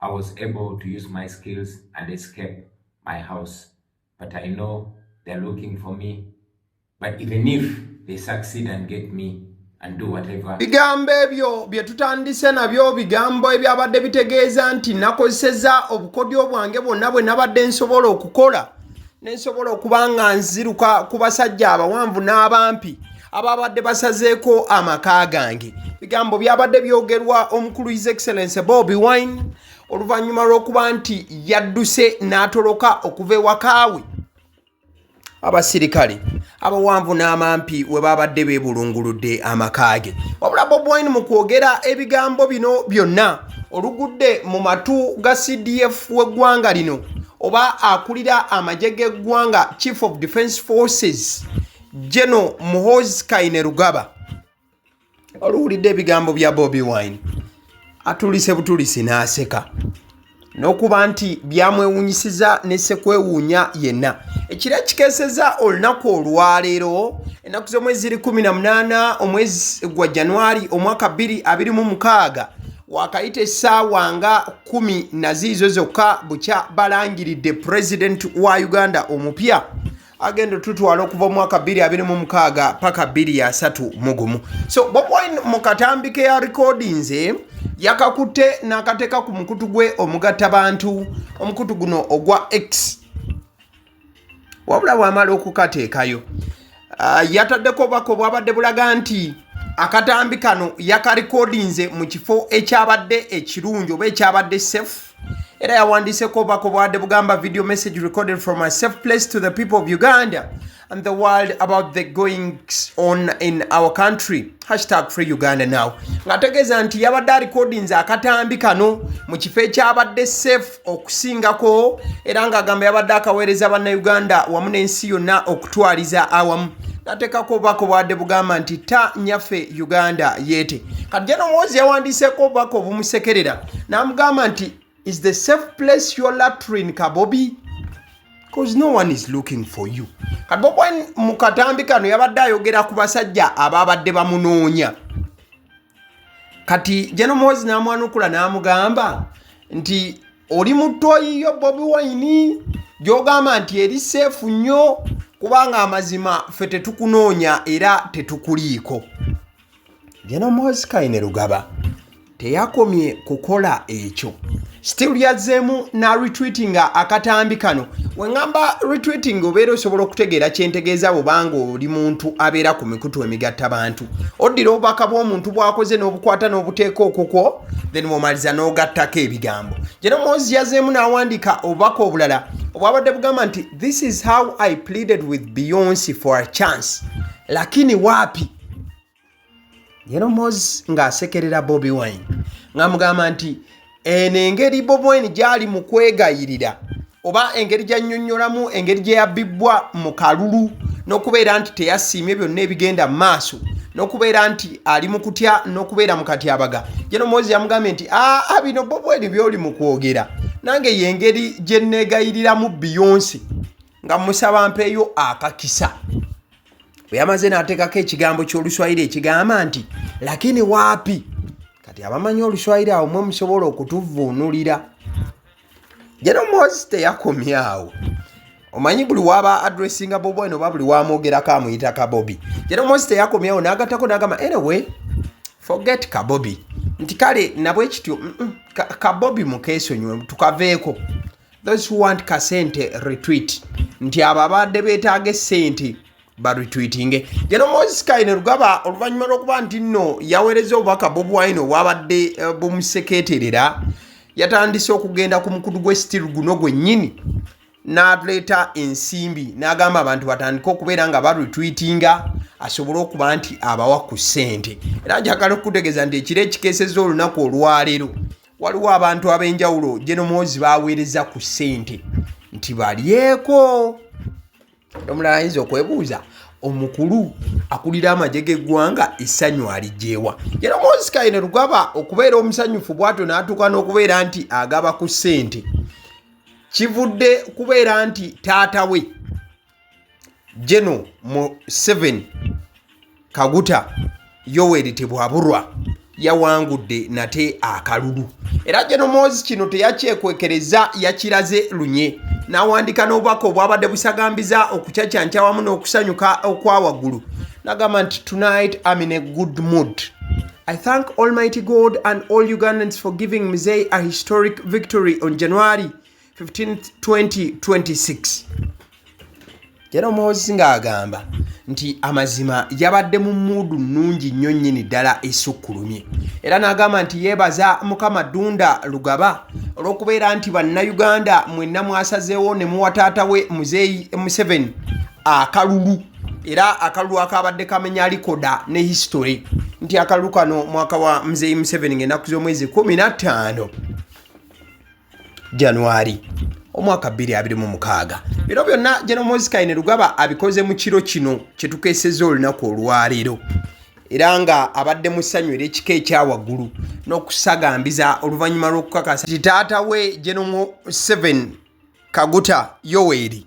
I was able to use my skills and escape my house. But I know they're looking for me. But even if they succeed and get me and do whatever, Bigambo ebyo bye tutandise nabyo, bigambo ebyabadde bitegeeza nti nakozeseza obukodyo bwange bwonna bwe nabadde nsobola okukola, ne nsobola okuba nga nziruka ku basajja abawanvu n'abampi ababadde basazeeko amaka gange. Bigambo byabadde byogerwa omukulu His Excellence Bobi Wine oluvannyuma lw'okuba nti yadduse n'atoloka okuva ewaka we, abasirikale abawanvu n'amampi we babadde beebulunguludde amaka ge. Wabula Bobi Wine mu kwogera ebigambo bino byonna, olugudde mu matu ga CDF w'eggwanga lino, oba akulira amagye g'eggwanga, Chief of Defence Forces General Muhoozi Kainerugaba, oluwulidde ebigambo bya Bobi Wine, atulise butulisi n'aseka n'okuba nti byamwewuunyisiza ne sekwewuunya yenna. Ekiro ekikeeseza olunaku olwaleero, ennaku z'omwezi ziri 18 omwezi gwa Januari omwaka 2026, wakayita essaawa nga 10 naziizo zokka bukya balangiridde pulezidenti wa Uganda omupya agenda otutwala okuva omwaka 2026 paka 2031. So Bobi Wine mu katambi ke ya recordinze, yakakutte n'akateeka ku mukutu gwe omugatta bantu, omukutu guno ogwa X. Wabula bw'amala okukateekayo, yataddeko obubaka obwabadde bulaga nti akatambi kano yakarikodinze mu kifo ekyabadde ekirungi oba ekyabadde safe. Era yawandiiseko obubaka obwabadde bugamba, "Video message recorded from a safe place to the people of Uganda and the world about the goings on in our country, #FreeUgandaNow," ng'ategeeza nti yabadde arikodinze akatambi kano mu kifo ekyabadde safe okusingako, era ng'agamba yabadde akaweereza Bannayuganda wamu n'ensi yonna okutwaliza awamu. Nateekako obubaka obwadde bugamba nti ta nyaffe Uganda yeete. Kati General Muhoozi yawandiiseeko obubaka obumusekerera n'amugamba nti, "Is the safe place your latrine, Kabobi? 'Cause no one is looking for you." Kati Bobi Wine mu katambi kano yabadde ayogera ku basajja ababadde bamunoonya. Kati General Muhoozi n'amwanukula n'amugamba nti, "Oli mu toilet Bobi Wine gy'ogamba nti eri safe nnyo, kubanga amazima ffe tetukunoonya era tetukuliiko." General Muhoozi Kainerugaba teyakomye kukola ekyo, still yazzeemu n'aretweetinga akatambi kano. Weŋŋamba retweeting, obeera osobola okutegeera kyentegeeza bwobanga oli muntu abeera ku mikutu emigatta bantu. Oddira obubaka bw'omuntu bw'akoze n'obukwata n'obuteeka okukwo, then bw'omaliza n'ogattako ebigambo. General Muhoozi yazzeemu n'awandiika obubaka obulala obwabadde bugamba nti, "This is how I pleaded with Beyonce for a chance, lakini wapi." General Muhoozi ng'asekerera Bobi Wine ng'amugamba nti eno engeri Bobi Wine gy'ali mu kwegayirira, oba engeri gy'annyonnyolamu engeri gye yabbibwa mu kalulu, n'okubeera nti teyasiimye byonna ebigenda mu maaso, n'okubeera nti ali mu kutya n'okubeera mu katyabaga. General Muhoozi yamugambye nti, "Aa, bino Bobi Wine by'oli mu kwogera, nange y'engeri gye neegayiriramu Beyonce nga musaba mpeeyo akakisa." Bwe yamaze n'ateekako ekigambo ky'Oluswayiri ekigamba nti, "Lakini wapi." Kati abamanyi Oluswayiri awo mwe musobola okutuvuunulira. General Muhoozi teyakomye awo. Omanyi buli waba addressinga Bobi Wine oba buli wamwogerako amuyita Kabobi. General Muhoozi teyakomye awo, n'agattako n'agamba, "Anyway, forget Kabobi," nti kale nabwe kityo Kabobi mukeesonyiwe, tukaveeko. "Those who want kasente, retweet," nti abo abadde beetaaga essente baretweetinge. General Muhoozi Kainerugaba oluvannyuma lw'okuba nti nno yaweereza obubaka Bobi Wine obwabadde bumusekeeterera, yatandise okugenda ku mukutu gwe still guno gwennyini n'aleeta ensimbi, n'agamba abantu batandike okubeera nga baretweetinga asobole okuba nti abawa ku ssente. Era njagala okutegeeza nti ekiro ekikeesezza olunaku olwaleero, waliwo abantu ab'enjawulo General Muhoozi baweereza ku ssente nti balyeko. Omulala ayinza okwebuuza, omukulu akulira amagye g'eggwanga essanyu aligyewa? General Muhoozi Kainerugaba okubeera omusanyufu bw'atyo n'atuuka n'okubeera nti agaba ku ssente, kivudde kubeera nti taata we General Museveni Kaguta Yoweri Tibuhaburwa. Yawangudde nate akalulu era General Muhoozi kino teyakyekwekereza, yakiraze lunye n'awandiika n'obubaka obwabadde busagambiza okucacyanca wamu n'okusanyuka okwa waggulu, n'agamba nti, "Tonight I'm in a good mood. I thank Almighty God and all Ugandans for giving Mzee a historic victory on January 15, 2026." General Muhoozi ng'agamba nti amazima yabadde mu mood nnungi nnyo nnyini ddala esukkulumye, era n'agamba nti yeebaza Mukama Ddunda Lugaba olw'okubeera nti Bannayuganda mwenna mwasazeewo ne muwa taata we Muzeeyi Museveni akalulu, era akalulu akabadde kamenya likoda ne history, nti akalulu kano mwaka wa Muzeeyi Museveni ng'ennaku z'omwezi 15 January omwaka 2026. Bino byonna General Muhoozi Kainerugaba abikoze mu kiro kino kyetukeesezza olunaku olwaleero, era nga abadde mu ssanyu ery'ekika ekyawaggulu n'okusagambiza oluvannyuma lw'okukakasa nti taata we General 7 Kaguta Yoweri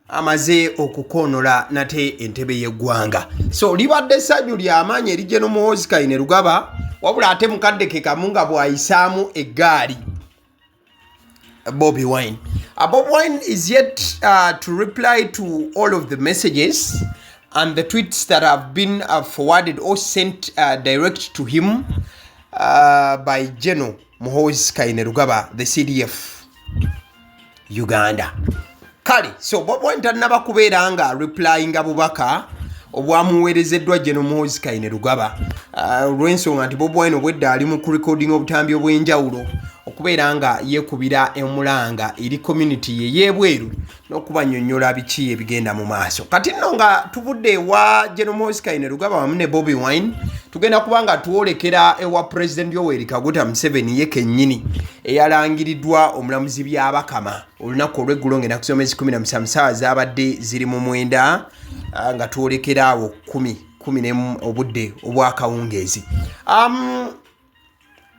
amaze okukoonola nate entebe y'eggwanga. So libadde ssanyu ly'amaanyi eri General Muhoozi Kainerugaba, wabula ate mukadde ke kamu nga bw'ayisaamu eggaali Bobby Wine. Bobi Wine is yet to reply to all of the messages and the tweets that have been forwarded or sent direct to him by General Muhoozi Kainerugaba, the CDF Uganda. Kale so Bobi Wine tannaba kubeera nga replyinga bubaka obwamuweerezeddwa General Muhoozi Kainerugaba, olw'ensonga nti Bobi Wine obwedda ali mu kurecording obutambi obw'enjawulo okubeera nga yeekubira emulanga eri community ye y'ebweru n'okubanyonnyola biki ebigenda mu maaso. Kati nno nga tuvudde ewa General Muhoozi Kainerugaba wamu ne Bobi Wine, tugenda kuba nga twolekera ewa President Yoweri Kaguta Museveni ye kennyini, eyalangiriddwa omulamuzi Byabakama olunaku olw'eggulo ng'ennaku z'omwezi 17, saawa zabadde ziri mu 9, nga twolekera awo 10 11 obudde obwakawungeezi.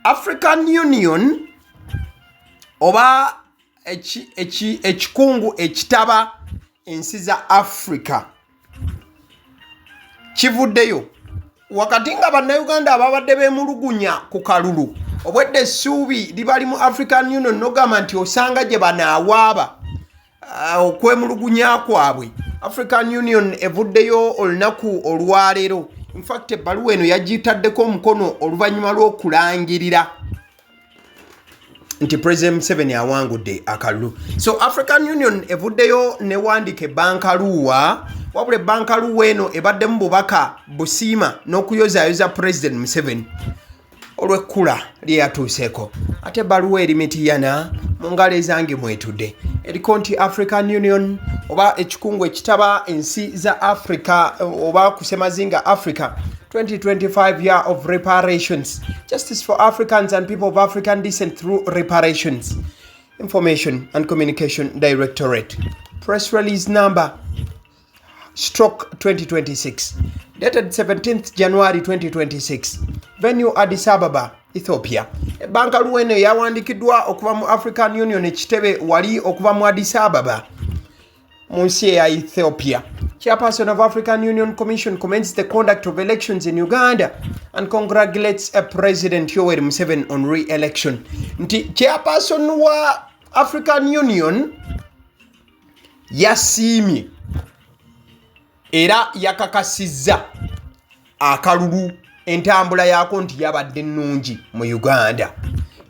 African Union oba ekikungu ekitaba ensi za Africa kivuddeyo wakati nga Bannayuganda ababadde beemulugunya ku kalulu obwedde essuubi libali mu African Union, nogamba nti osanga gye banaawaaba okwemulugunya kwabwe. African Union evuddeyo olunaku olwaleero. Infact, ebbaluwa eno yagitaddeko omukono oluvannyuma lw'okulangirira nti President Museveni awangudde akalulu. So African Union evuddeyo newandiika ebbankaluwa, wabula ebbankaluwa eno ebaddemu bubaka busiima n'okuyozaayoza President Museveni olw'ekkula lye yatuuseeko. Ate ebbaluwa eri mitiyana mu ngalo ezange mwetudde eriko nti African Union oba ekikungu ekitaba ensi za Africa oba kusemazinga Africa, 2025 year of reparations, justice for Africans and people of African descent through reparations, Information and Communication Directorate, press release number stroke 2026, dated 17th January 2026, venue Addis Ababa, Ethiopia. Ebbankaluwa eno yawandikiddwa okuva mu African Union ekitebe wali okuva mu Addis Ababa mu nsi eya Ethiopia. Chairperson of African Union Commission commends the conduct of elections in Uganda and congratulates a President Yoweri Museveni on re-election. Nti chairperson wa African Union yasiimye era yakakasizza akalulu entambula yaako nti yabadde nnungi mu Uganda.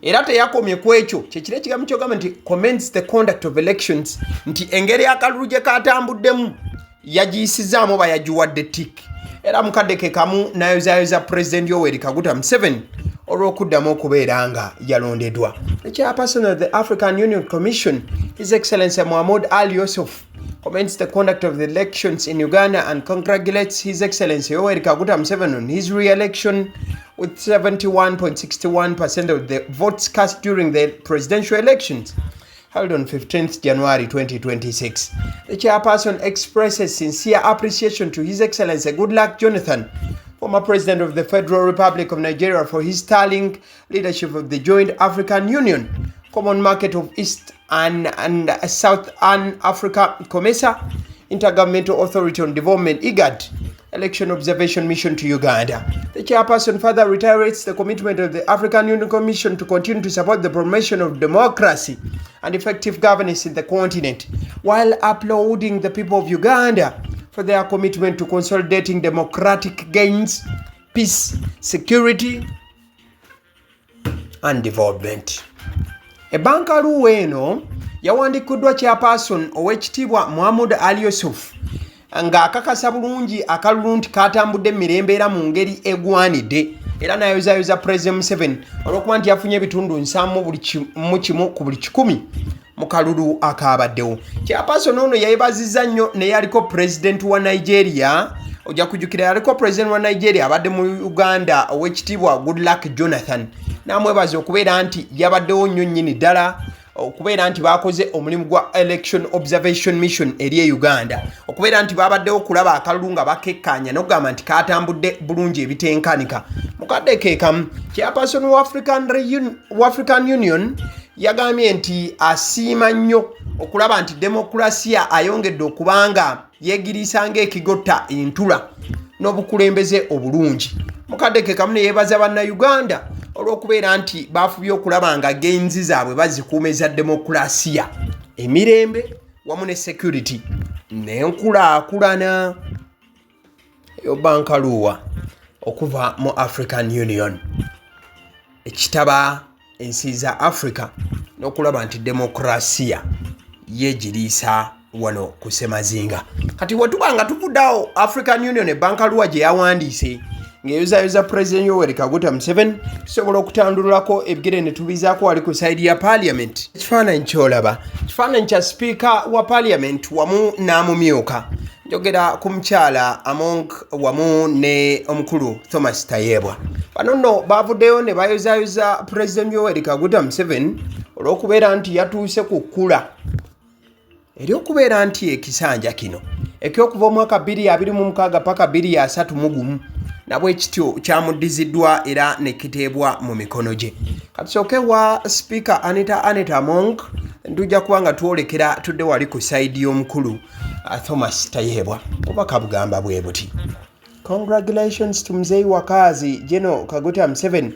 Era teyakomye ku ekyo, kyekiro ekigambo kyogamba nti commends the conduct of elections, nti engeri akalulu gye katambuddemu yagiyisizaamu oba yagiwadde tick. Era mukadde ke kamu nayozayoza President Yoweri Kaguta Museveni olw'okuddamu okubeera nga yalondeddwa. The chairperson of the African Union Commission, His Excellency Mahmoud Ali Youssouf, commends the conduct of the elections in Uganda and congratulates His Excellency Yoweri Kaguta Museveni on his re-election with 71.61% of the votes cast during the presidential elections held on 15th January 2026. The chairperson expresses sincere appreciation to His Excellency Goodluck Jonathan, former President of the Federal Republic of Nigeria, for his sterling leadership of the Joint African Union, Common Market of East and Southern Africa, COMESA, Intergovernmental Authority on Development, IGAD, Election Observation Mission to Uganda. The chairperson further reiterates the commitment of the African Union Commission to continue to support the promotion of democracy and effective governance in the continent, while applauding the people of Uganda for their commitment to consolidating democratic gains, peace, security, and development. Ebbankaluwa eno yawandiikiddwa chairperson ow'ekitiibwa Muhammad Ali Yusuf ng'akakasa bulungi akalulu nti katambudde mu mirembe era mu ngeri egwanidde, era n'ayozayoza President Museveni olw'okuba nti yafunye ebitundu 71 ku buli 100 mu kalulu akaabaddewo. Chairperson ono yeebazizza nnyo neyaliko pulezidenti wa Nigeria. Ojja kujjukira yaliko pulezidenti wa Nigeria abadde mu Uganda, ow'ekitiibwa Goodluck Jonathan, n'amwebaza okubeera nti yabaddewo nnyo nnyini ddala okubeera nti bakoze omulimu gwa Election Observation Mission eri e Uganda, okubeera nti babaddewo okulaba akalulu nga bakekkaanya n'okugamba nti katambudde bulungi ebitenkanika. Mu kadde ke kamu, chairperson wa African Union yagambye nti asiima nnyo okulaba nti demokulasiya ayongedde okubanga yeegiriisa ng'ekigotta entula n'obukulembeze obulungi. Mu kadde ke kamu ne yeebaza Bannayuganda olw'okubeera nti bafubye okulaba nga gains zaabwe bazikuuma eza demokulasiya, emirembe wamu ne security n'enkulaakulana. Eyo bankaluwa okuva mu African Union ekitaba ensi za Africa n'okulaba nti demokurasiya yeegiriisa wano ku ssemazinga. Kati wetuba nga tuvuddeawo African Union ebbankaluwa gye yawandiise ng'eyozayoza President Yoweri Kaguta Museveni, tusobola okutandululako ebigere ne tubizaako wali ku side ya Parliament. Ekifaananyi kyolaba kifaananyi kya sipiika wa Parliament wamu n'amumyuka, njogera ku mukyala Among wamu ne omukulu Thomas Tayebwa. Bano nno bavuddeyo ne bayozayoza President Yoweri Kaguta Museveni olw'okubeera nti yatuuse ku kkula eri okubeera nti ekisanja kino ekyokuva omwaka 2026 paka 2031 nabwe kityo kyamuddiziddwa era ne kiteebwa mu mikono gye. Katusooke wa Sipiika Anita Anet Among, tujja kuba nga twolekera tudde wali ku side y'omukulu Thomas Tayebwa. Obubaka bugamba bwe buti: "Congratulations to Mzee Wakazi General Kaguta Museveni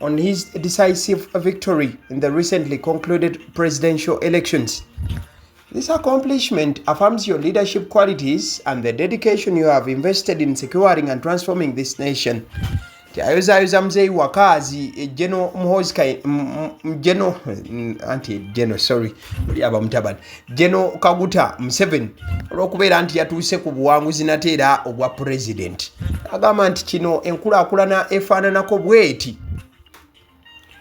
on his decisive victory in the recently concluded presidential elections. This accomplishment affirms your leadership qualities and the dedication you have invested in securing and transforming this nation." Ayozayoza Muzeeyi Wakazi Geno Muhoozi, Geno anti Geno, sorry, oli aba mutabani, Geno Kaguta Museveni olw'okubeera nti yatuuse ku buwanguzi nate era obwa pulezidenti. Agamba nti kino enkulaakulana efaananako bweti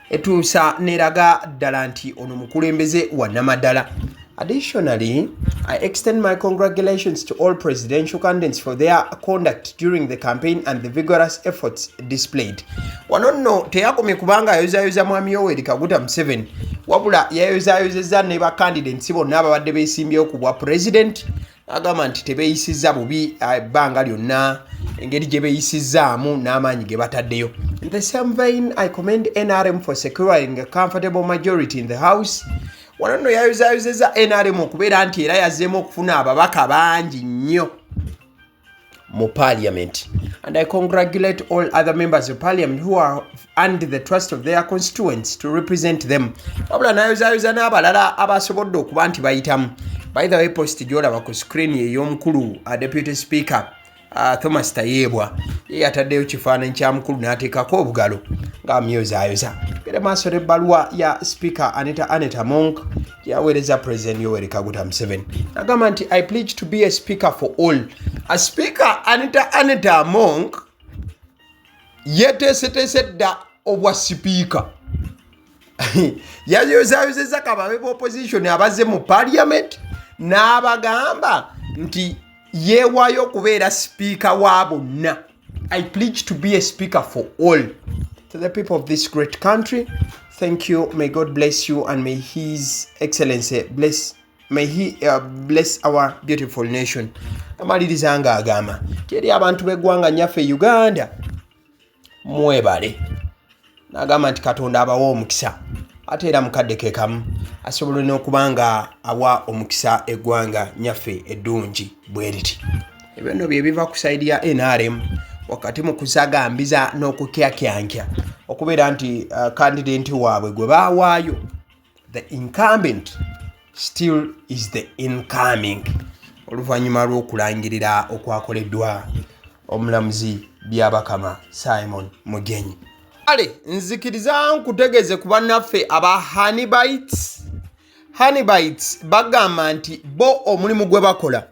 etuusa n'eraga ddala nti ono mukulembeze wa namaddala. "Additionally, I extend my congratulations to all presidential candidates for their conduct during the campaign and the vigorous efforts displayed." Wano nno teyakomye kubanga ayozayoza mwami Yoweri Kaguta Museveni, wabula yayozaayozezza ne ba candidates bonna ababadde beesimbyewo ku bwa president. Agamba nti tebeeyisizza bubi ebbanga lyonna, engeri gye beeyisizzaamu n'amaanyi ge bataddeyo. "In the same vein, I commend NRM for securing a comfortable majority in the House." Wano nno yayozaayozezza NRM okubeera nti era yazzeemu okufuna ababaka bangi nnyo mu Parliament. "And I congratulate all other members of Parliament who are earned the trust of their constituents to represent them." Wabula n'ayozayoza n'abalala abasobodde okuba nti bayitamu. By the way, post gy'olaba ku screen ey'omukulu Deputy Speaker Thomas Tayebwa, ye yataddeyo kifaananyi kya mukulu n'ateekako obugalo ng'amyozaayoza. Gere maaso n'ebbaluwa ya Speaker Anita Anet Among gyeyaweereza President Yoweri Kaguta Museveni. Agamba nti, "I pledge to be a speaker for all." A Speaker Anita Anet Among yeteeseteese dda obwa sipiika. Yayozaayozezza kababe b'opposition abazze mu Parliament n'abagamba nti yeewaayo okubeera sipiika wa bonna. "I pledge to be a speaker for all. To the people of this great country, thank you. May God bless you and may His Excellency bless, may He bless our beautiful nation." Amaliriza ng'agamba nti eri abantu b'eggwanga nnyaffe Uganda, mwebale. N'agamba nti Katonda abawa omukisa, ate era mukadde ke kamu asobola n'okuba nga awa omukisa eggwanga nyaffe eddungi bwe riti. Ebyo nno bye biva ku sayidi ya NRM wakati mu kusagambiza n'okukyakyankya okubeera nti kandidenti waabwe gwe baawaayo, the incumbent still is the incoming, oluvannyuma lw'okulangirira okwakoleddwa omulamuzi Byabakama Simon Mugenyi. Kale nzikiriza nkutegeeze ku bannaffe aba Honeybites. Honeybites bagamba nti bo omulimu gwe bakola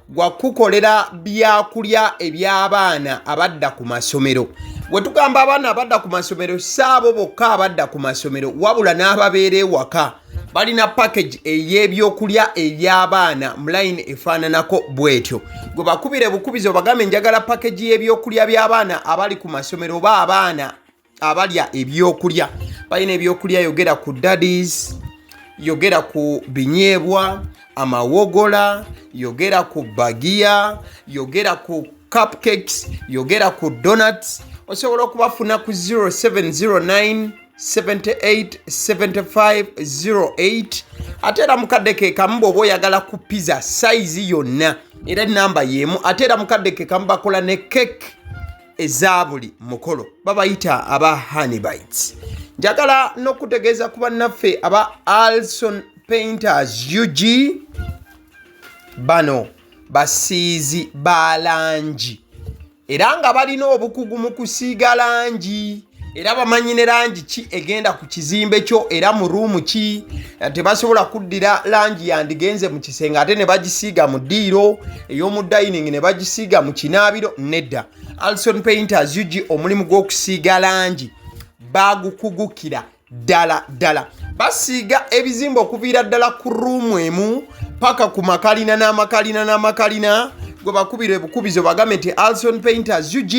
gwa kukolera byakulya eby'abaana abadda ku masomero. Bwe tugamba abaana abadda ku masomero, si abo bokka abadda ku masomero, wabula n'ababeera ewaka. Balina package ey'ebyokulya eby'abaana mu line efaananako bw'etyo. Gwe bakubire bukubizi obagambe, "Njagala package y'ebyokulya by'abaana abali ku masomero oba abaana abalya ebyokulya." Balina ebyokulya, yogera ku daddies, yogera ku binyeebwa, amawogola, yogera ku bagiya, yogera ku cupcakes, yogera ku donuts. Osobola okubafuna ku 0709 78 75 08. Ate era mukadde ke kamu, bw'oba oyagala ku pizza size yonna, era enamba y'emu. Ate era mukadde ke kamu bakola ne cake eza buli mukolo. Babayita aba Honeybites. Njagala n'okutegeeza ku bannaffe aba Alson Painters UG. Bano basiizi ba langi era nga balina obukugu mu kusiiga langi, era bamanyi ne langi ki egenda ku kizimbe kyo era mu room ki. Tebasobola kuddira langi yandigenze mu kisenge ate ne bagisiiga mu ddiiro, ey'omu dining ne bagisiiga mu kinaabiro. Nedda, Alson Painters UG omulimu gw'okusiiga langi bagukugukira ddala ddala. Basiiga ebizimbe okuviira ddala ku room emu paka ku makalina n'amakalina n'amakalina. Gwe bakubira ebukubizo, bagambe nti Alson Painters UG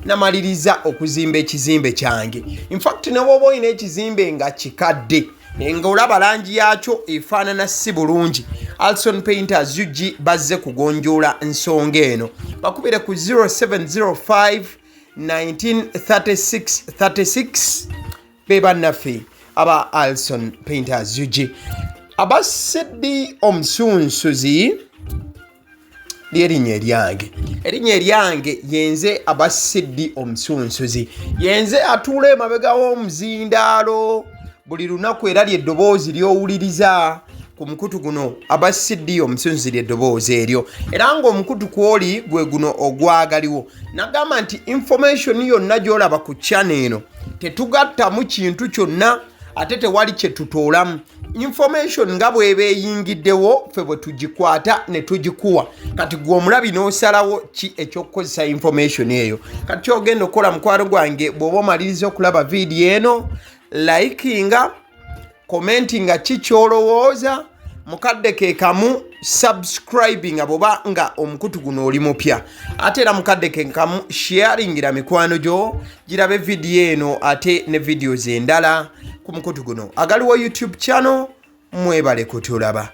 namaliriza okuzimba ekizimbe kyange. Infact, ne bwoba olina ekizimbe nga kikadde ng'olaba langi yakyo efaanana si bulungi, Alson Painters UG bazze kugonjoola nsonga eno. Bakubire ku 0705 1936 36. Be bannaffe aba Alson Painters UG. Abaseddi omusunsuzi lyerinnya eryange, erinnya eryange yenze Abasiddi omusunsuzi, yenze atuula emabega w'omuzindaalo buli lunaku, era lyeddoboozi ly'owuliriza ku mukutu guno. Abasiddi omusunsuzi lyeddoboozi eryo, era ng'omukutu kwoli gwe guno ogwagaliwo. Nagamba nti information yonna gy'olaba ku channel eno, tetugattamu kintu kyonna ate tewali kye tutoolamu. Information nga bw'eba eyingiddewo, ffe bwe tugikwata ne tugikuwa. Kati gwe omulabi n'osalawo ki ekyokukozesa information eyo. Kati kyogenda okukola, mukwano gwange, bw'oba omaliriza okulaba vidiyo eno, likinga, commentinga ki kyolowooza, mukadde ke kamu subscribinga bw'oba nga omukutu guno oli mupya. Ate era mukadde ke kamu sharingira mikwano gyo girabe vidiyo eno ate ne videos endala ku mukutu guno agaliwo YouTube channel. Mwebale kutulaba.